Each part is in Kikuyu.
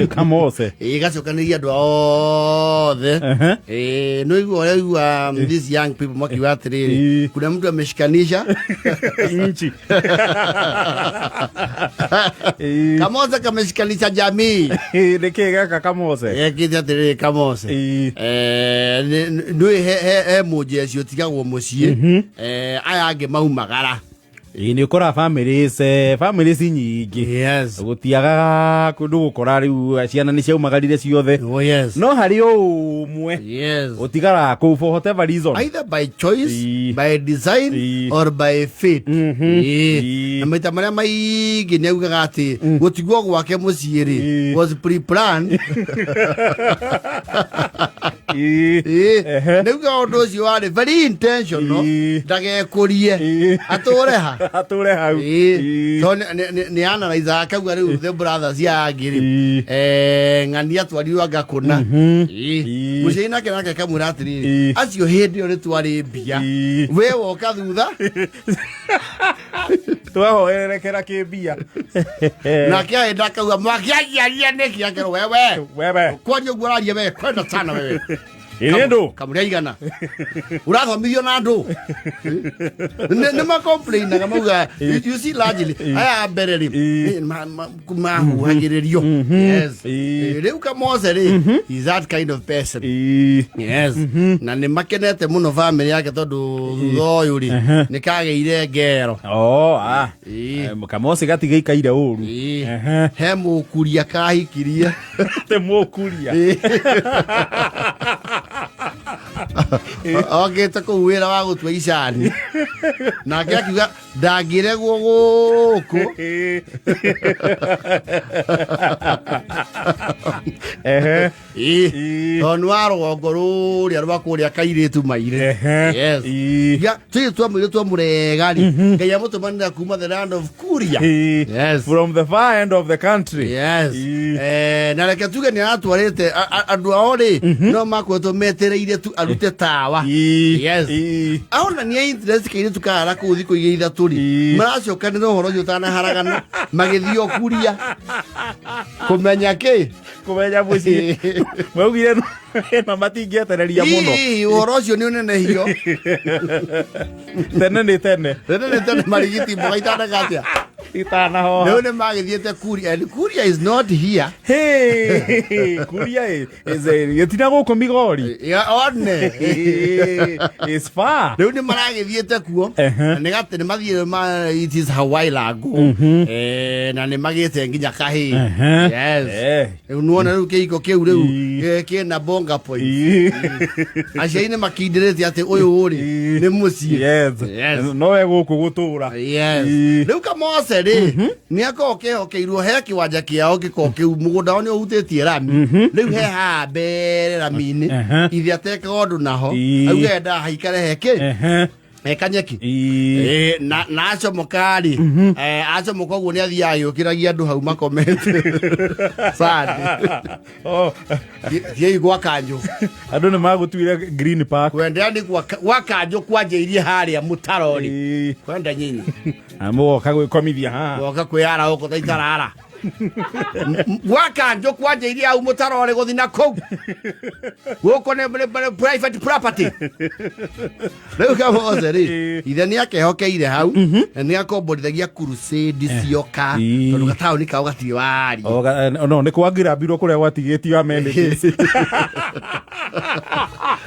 Kamose. Ĩĩ, gacokanĩria andũ othe. Ĩĩ, nĩ ũigua ũrĩa ũigua these young people makiuga atĩrĩrĩ, kuna mtu ameshikanisha Nchi. Ĩĩ. Kamose kameshikanisha jamii. Nĩ kĩ gaka Kamose? Gekĩte atĩrĩrĩ Kamose. Eh, nĩ he mũnjeci ũtigagwo mũciĩ. Eh, aya angĩ maumagara. Ĩĩ, nĩ ũkoraga families, families nyingĩ gũtiagaga kũndũ gũkora rĩu ciana nĩ ciaumagarire ciothe. Oh, yes. No harĩ ũmwe ũtigaraga kũu for whatever reason. Either by choice, by design, or by fate. Na maita marĩa maingĩ nĩ augaga atĩ gũtigwo gwake mũciĩ rĩ was pre-planned. Nĩ uga ũndũ ũcio warĩ very intentional, ndagekũrie, atũre ha. Atũre hau. Tondũ nĩ analyze akauga rĩu the brothers ya angĩ rĩ, ng'ania twarirwo anga kũna. Mũciari nake nake akamwĩra atĩrĩrĩ, acio hĩndĩ ĩyo nĩ twarĩ mbia, we woka thutha. Twahoererekera kĩmbia. Nake aenda akauga mwakĩanjiaria nĩkĩ, akerwo wewe Wewe. Kwaria ũguo ũraria wewe, kwenda sana wewe. Ĩrĩ ndũ. Kamũrĩa igana ũrathomithio na andũ nĩ macomplainaga mauga, you see, largely aya a mbere rĩ mahuhagĩrĩrio. Yes. Rĩu Kamose rĩ is that kind of person. Yes, na nĩ makenete mũno family yake tondũ thutha ũyũ rĩ nĩ kagĩire ngero. Oh, ah. Kamose gatigĩikaire ũru. He mũkuria kahikirie. Te mũkuria. Okĩte kũu wĩra wa gũtua icani, nake akiuga ndangĩregwo gũkũ. Tondũ nĩ wa rũgongo rũrĩa rwa kũrĩa kairĩtu maire. Yes. Ya, tũyũ twamwĩrĩ twamũrega rĩ, Ngai amũtũmanĩra kuma the land of Kuria. Yes. From the far end of the country. Yes. Na reke tuge nĩ aratwarĩte andũ ao rĩ, no makoretwo metereire tu arute tawa. Yes. Aonania interest kairĩtu karara kũu thikũ igĩrĩ ithatũ rĩ, maracokanĩra ũhoro ũcio ũtanaharagana magĩthiĩ o kuria kũmenya kĩ. Kũmenya mũciĩ maugire na matingĩetereria mũno. Ii, ũhoro ũcio nĩ ũnenehio. Tene nĩ tene. Tene nĩ tene, marigiti mboga itaneka atĩa? Itanahoha. Rĩu nĩ magĩthiĩte kuria, and kuria is not here. Hey, kuria gĩtina gũkũ Migori. Ya, one. Is far. Rĩu nĩ maragĩthiĩte kuo. Na nĩ gatĩ nĩ mathiĩ ma, it is Hawaii langu. Na nĩ magĩte nginya kahĩ. Yes. Rĩu nĩwona rĩu kĩhiko kĩu rĩu kĩna bonga point. Aciari nĩ makindĩrĩte atĩ ũyũ rĩ nĩ mũciĩ. Yes. Nowe gũkũ gũtũra. Yes. Rĩu Kamose rĩ nĩ akorwo kehokeirwo he kĩwanja kĩao gĩkorwo kĩu mũgũnda wao nĩ ũhutĩtie rami. Rĩu he haha mbere rami-inĩ, ithe atekaga ũndũ naho, auga endaga haikare he kĩ, he kanyeki. Na acomoka rĩ, acomoka ũguo nĩ athiaga agĩũkĩragia andũ hau makomete sandi. Oh. Thiĩi gwa kanjũ. Andũ nĩ magũtuire green park. Kwendea nĩ gwa kanjũ kwanjĩirie harĩa mũtaro-rĩ, kwenda nyinyi. Na mũgoka gwĩkomithia haha. Goka kwĩyara gũkũ ta itarara. Gwa kanjũ kwanjĩirie hau mũtaro-rĩ, gũthi na kũu gũkũ nĩ private property. Rĩu Kamose rĩ, ithe nĩ akehokeire hau na nĩ akomborithagia crusade cioka, tondũ gataũni kao gatirĩ wari. O, no nĩ kwangirambirwo kũrĩa gwatigĩtio amenities.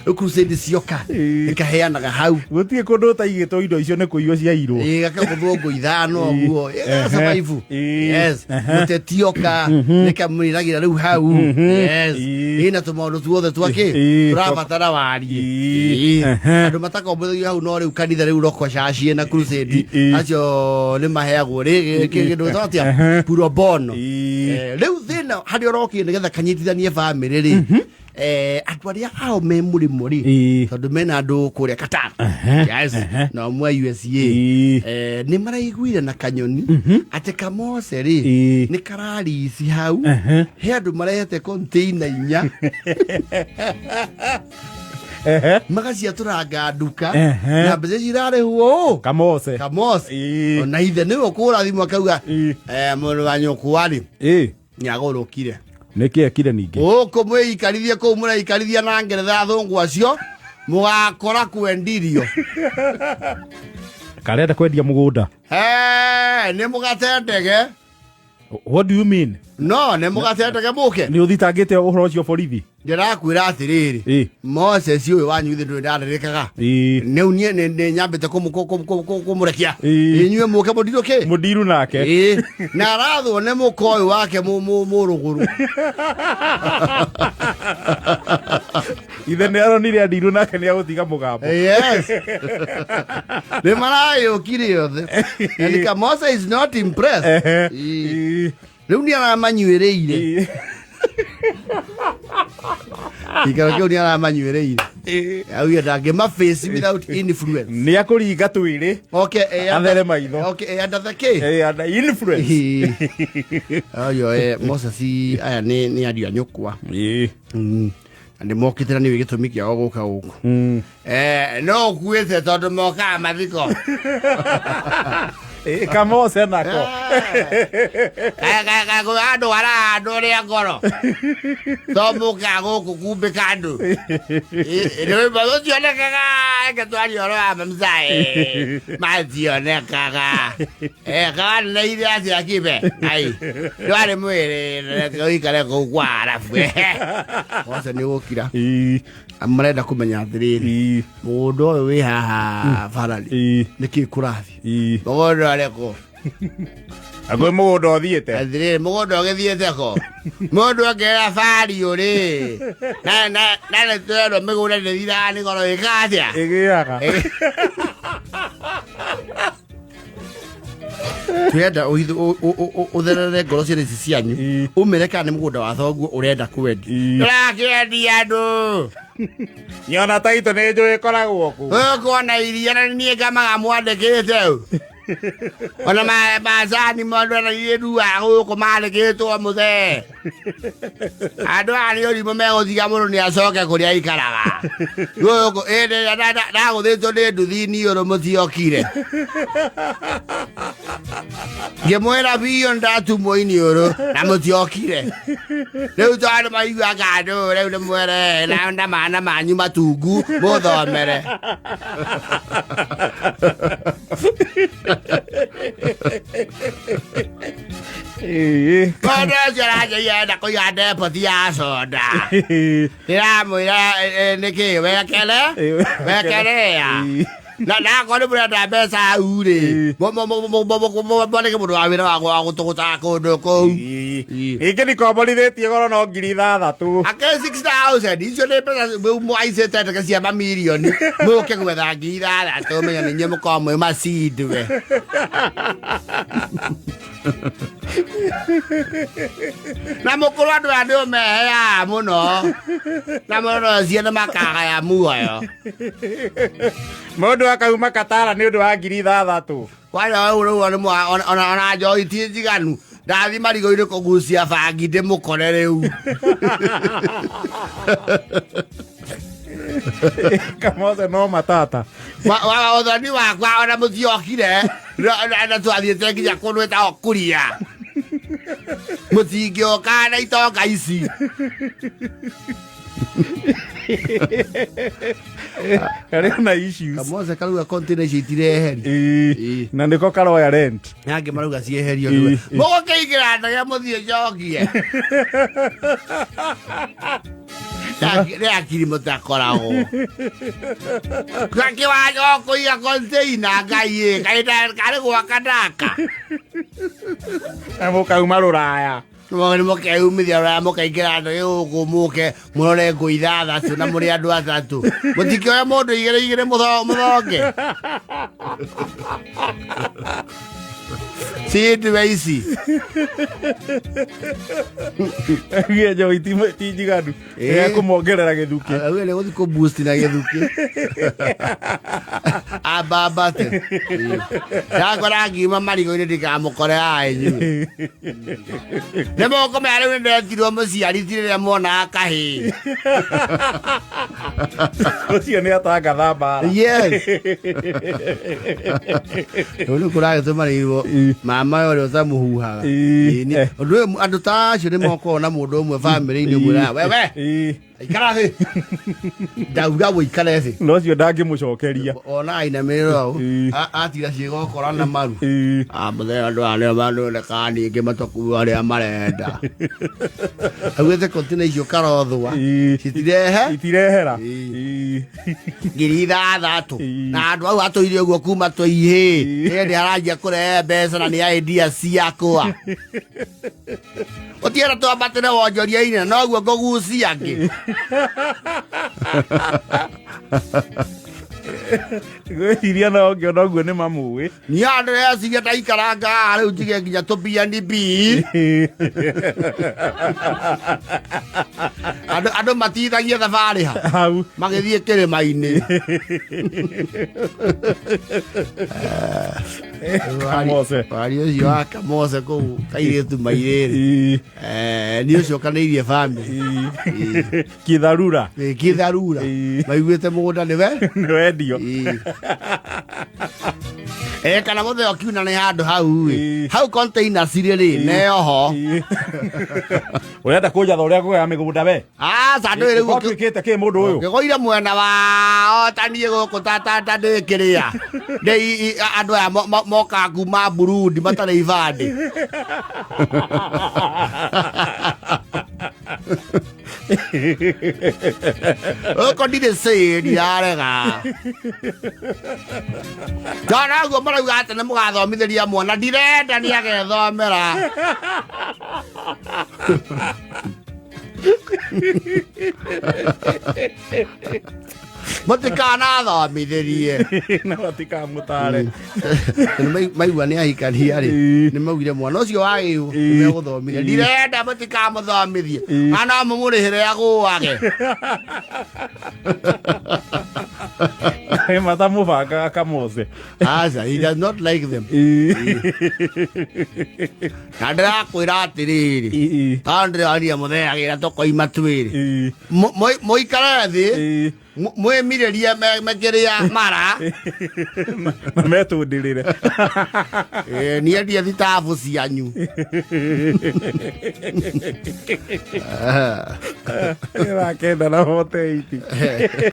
Rĩu crusade cioka ĩkaheanaga hau. Gũtirĩ kũndũ ũtaigĩtwo indo icio nĩ kũiywo ciairwo. Ĩĩ, gakagũthwo ngũ ithano ũguo ĩgasurvive. Yes, mũteti oka nĩkamwĩragĩra rĩu hau. Yes, ĩna tũmaũndũ tuothe twakĩ tũrabatara warie. Andũ matakomboithagio hau no rĩu kanitha rĩu roko cacie na crusade, acio nĩ maheagwo rĩ kĩndũ gĩtagwo atĩa, pro bono. Rĩu thĩna harĩa ũrokire nĩgetha kanyitithanie bamĩrĩ rĩ, andũ arĩa ao me mũrĩmo rĩ, tondũ mena andũ kũrĩa Qatar, yes, na ũmwe USA, nĩ maraiguire na kanyoni atĩ Kamose rĩ nĩ kararici hau, he andũ marehete container inya, magaciatũranga nduka, na mbeca icio irarĩhwo ũ? Kamose. Kamose. Ona ithe nĩwe ũkũra thimũ akauga, mũrũ wa nyũkwa rĩ, nĩ agũrũkire. Nĩkĩ ekire ningĩ? Gũkũ mwĩikarithie kũu mũreikarithia na ngeretha athũngũ acio mũgakora kwendirio. Karenda kwendia mũgũnda. He, nĩ mũgate ndege. What do you mean? No, nĩ mũgate ndege mũke. Nĩ ũthitangĩte ũhoro ũcio borithi? Ndĩrakwĩra atĩrĩrĩ. Ĩ. Moses ũyũ wanyu ithe ndũrĩ ndarĩrĩkaga. Ĩ. Nĩu niĩ nĩ nyambĩte kũmũrekia. Ĩ. Inyuĩ mũke mũndirũ kĩ? Mũndiru nake. Ĩ. Na arathwo nĩ mũka ũyũ wake mũrũgũrũ. Ithe nĩ aronire andiru nake nĩ agũtiga mũgambo. Yes. Nĩ marayũkire othe. And Kamosa is not impressed. Ehe. Ĩ. Ĩ. Rĩu nĩ aramanyuĩrĩire. Ĩ. Gĩikaro kĩu nĩ aramanyuĩrĩire. Augire ndangĩma face without influence. Nĩ akũringa twĩrĩ. Okay, eh, Athere maitho. Okay, eh, under the K. Eh, under influence. Ayo eh Moses aya nĩ ariũ a nyũkwa. Ĩ. Na nĩ mokĩte na nĩwe gĩtũmi kĩao gũka gũkũ. Eh, no ũkuĩte tondũ mokaga mathiko. Ĩ, Kamose nako. Andũ arandũ rĩa ngoro. To mũkaga gũkũ kumbĩka andũ. Rwĩmbo rũtionekaga reke twarie ũhoro wa mamzae. Mationekaga. Eh, kawaneire atĩa kibe. Ai. Ndwarĩ mwĩrĩ reke ũikare kũu kwa arabu. Wothe nĩ gũkira. Ĩ. Marenda kũmenya atĩrĩrĩ. Ĩ. Mũgũnda ũyũ wĩ haha bararĩ. Ĩ. Nĩkĩ kũrathiĩ? Ĩ. Mũgũnda ũrĩkũ? Akwĩ mũgũnda ũthiĩte. Atĩrĩrĩ, mũgũnda ũgĩthiĩte kũ? Mũndũ ongerera bariũ rĩ. Na na na nĩ twerwo mĩgũnda ndĩthiraga nĩ goro ĩkaga atĩa? Ĩgĩaga. Twĩrenda ũtherere ngoro ciana ici cianyu. Ĩ. Ũmere kana nĩ mũgũnda wa thoguo ũrenda kwendia. Ĩ. Ndũrakĩendia andũ. Nyona taitũ nĩ njũĩ ĩkoragwo kũ. Ũkuona iria na niĩ ngamaga mwandĩkĩte. Ona macani mũndũ na niĩ nduaga gũkũ mandĩkĩtwo mũthee. Andũ aya nĩ ũrimũ megũtiga mũndũ nĩ acoke kũrĩa aikaraga. Gũkũ ĩndĩ ĩrĩa ndagũthĩtwo nĩ nduthi niũrũ mũtiokire. Ngĩmwĩra biũ ndatumwo iniũrũ na mũtiokire. Rĩu tondũ maiguaga andũ rĩu nĩ mwere na mana manyu matungu mũthomere. Ĩ. Mũndũ ũcio aranjĩire enda kũiga depot ya soda. Ndĩramwĩra nĩkĩ wekere wekerea. Ĩ. Na nakorwo nĩ mũrenda mbeca hau rĩ mwandĩke mũndũ wa wĩra wa gũtũgũtaga kũndũ kũu. Ĩ. Ingĩ nikomborithĩtie goro no 6,000. Ake 6,000 icio nĩ mbeca mwaicĩte ndege cia mamirioni mũke gwetha 6,000 menya nĩ inyuĩ mũkorwo mwĩ macindwe. Na mũkũrũ andũ aya nĩ ũmeheaga mũno na mũno ũcio nĩ makagaya muoyo. Mũndũ akauma Katara nĩ ũndũ wa 6,000. Kwanja rĩu rĩu nĩ ona njohi ti njiganu ndathi marigũ-inĩ kũgucia bangi ndĩmũkore rĩu. Kamose no matata. Wa ũthoni wakwa ona mũtiokire na twathiĩte nginya kũndũ ĩtagwo Kuria. Mũtingĩũka na itonga ici. Karĩ na issues. Kamose karauga container icio itireherio. Ĩ. Ĩ. Na nĩko karoya rent. Nangĩ marauga cieherio Ĩ, nĩwe. ĩ. Mũgũkĩingĩra ndege mũthiĩ njokie. Nĩ akiri mũtakoragwo. Gakĩwanja kũiga container Ngai ĩ, kaĩ karĩ gwaka ndaka. Na mũkauma rũraya. Nĩ mũkeumithia rũraya mũkaingĩra ndege gũkũ mũke mũrore ngũ 6 na mũrĩ andũ 3. Mũtikĩoya mũndũ igĩrĩ igĩrĩ mũthonge. Cindwe ici. Augire njohi ti njiganu. Ĩ. Ekũmongerera gĩthukĩ. Augire nĩ gũthiĩ kũ-boost na gĩthukĩ. Ambambate. Ndakora ngiuma marigũ-inĩ ndikamũkore haha inyuĩ. Nĩ mũkũmenya rĩu nĩ ndetirwo mũciari ti rĩrĩa mwonaga kahĩĩ. Ũcio nĩ atangatha mbara. Yes. Rĩu nĩ kũragĩtũmanĩirwo Ũguo mama ũrĩa ũtamũhuhaga. Ũndũ ũyũ andũ ta acio nĩ mokoragwo na mũndũ ũmwe bamĩrĩ-inĩ ũmwĩraga wewe ikara thĩ, ndauga ũikare thĩ. No ũcio ndangĩmũcokeria. Ona ainamĩrĩra ũũ, atira ciĩgokora na maru. Mũthenya andũ aya nĩo manoneka ningĩ matakuo arĩa marenda. Augĩte kontena icio karothwa citirehe Itirehera. 6,000. Na andũ au atũire ũguo kuma tũihĩ hĩndĩ aranjia kũrehe mbeca na nĩ idea ciakwa. Ũtienda twambatĩre wonjoria-inĩ noguo ngũgucia angĩ. Ngwĩciria no ngĩona ũguo nĩ mamũĩ. Niĩ ndĩreciria ndaikaranga haha rĩu njige nginya tũ BNB. Andũ matithagia thabarĩ ha hau magĩthiĩ kĩrĩma-inĩ. Kamose. Wari ũcio wa Kamose kũu kairĩtu mairĩrĩ. Nĩ ũcokanĩirie bamĩrĩ. Kitharura. Kĩtharura. Maiguĩte mũgũnda nĩwe nĩ wendio. Kana mũthee ũkiuna nĩ handũ hau ĩ. Hau container cirĩ rĩ neoho. Ũrenda kũnjatha ũrĩa kũgaya mĩgũnda we. Aca ndũĩ rĩu Gwatuĩkĩte kĩ mũndũ ũyũ? Ũkĩgũire mwena wa ta niĩ gũkũ ta ta ta ndĩ kĩrĩa ndĩ andũ aya mokaga kuma Burundi matarĩ ibandĩ. Gũkũ ndirĩ cĩ ndirarega. Ndona ũguo marauga atĩ nĩ mũgathomithĩria mwana, ndirenda nĩ agethomera. Mũtikanathomithĩrie. Na matikamũtare. Nĩ maigua nĩ ahikania rĩ, nĩ maugire mwana ũcio wa gĩũ nĩ megũthomithia. Ndirenda mũtikamũthomithie. Kana no mũmũrĩhĩre agũage. Matamũbangaga Kamose. Aca, he does not like them. Na ndĩrakwĩra atĩrĩrĩ, tondũ ndĩroria mũtheyagĩra tũkoima twĩrĩ. Mũikare thĩ, mwĩmirĩrie mekĩrĩa mara. Na metũndĩrĩre. Niĩ ndie thitabu cianyu. Ĩrakenda na 48.